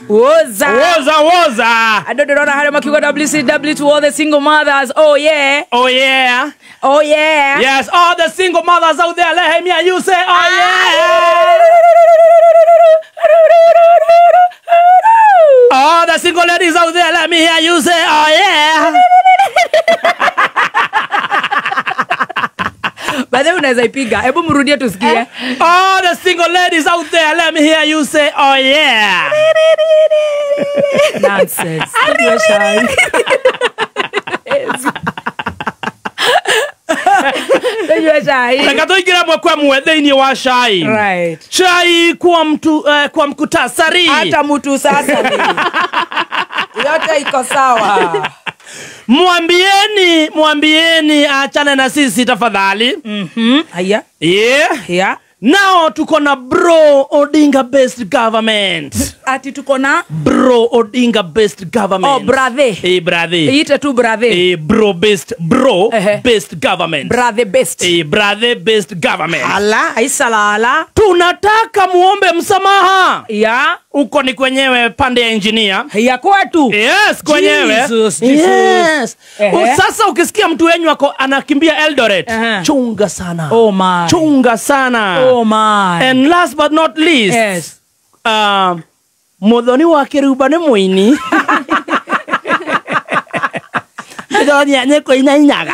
Woza. Woza woza. Andå ndä rona harä makiuga WCW to all the single mothers. Oh yeah. Oh yeah. Oh yeah. Yes, all the single mothers out there, let me hear you say, oh yeah. All the single ladies out there, let me hear you say, oh yeah. By the way, unaweza ipiga. Hebu mrudie tusikie. All the single ladies out there, let me hear you say, oh yeah. Nonsense. Tunywe chai. Tunywe chai. Reke tũingĩre mwe kwa mwe thĩinĩ wa cai. Right. Chai kwa mtu kwa mkutasari. Hata mtu sasa ni. Yote iko sawa. Mwambieni, mwambieni achane na sisi tafadhali. Haya. Yeah. Yeah. Nao tuko na bro Odinga based government. Ati tuko na Bro Odinga based government. Oh, brother. Eh, brother. Ite tu brother. Eh, bro based bro Ehe. based government. Brother best. Eh, brother based government. Ala, aisalala. Tunataka muombe msamaha. Ya. Uko ni kwenyewe pande ya engineer. Ya kwetu. Yes, kwenyewe. Jesus, Jesus. Yes. Ehe. Sasa ukisikia mtu wenyu ako anakimbia Eldoret, Ehe. chunga sana. Oh my. Chunga sana. Oh my. And last but not least, Yes. Muthoni wa Kĩrumba nĩ mũini. Ndĩronia nĩ kũinainaga.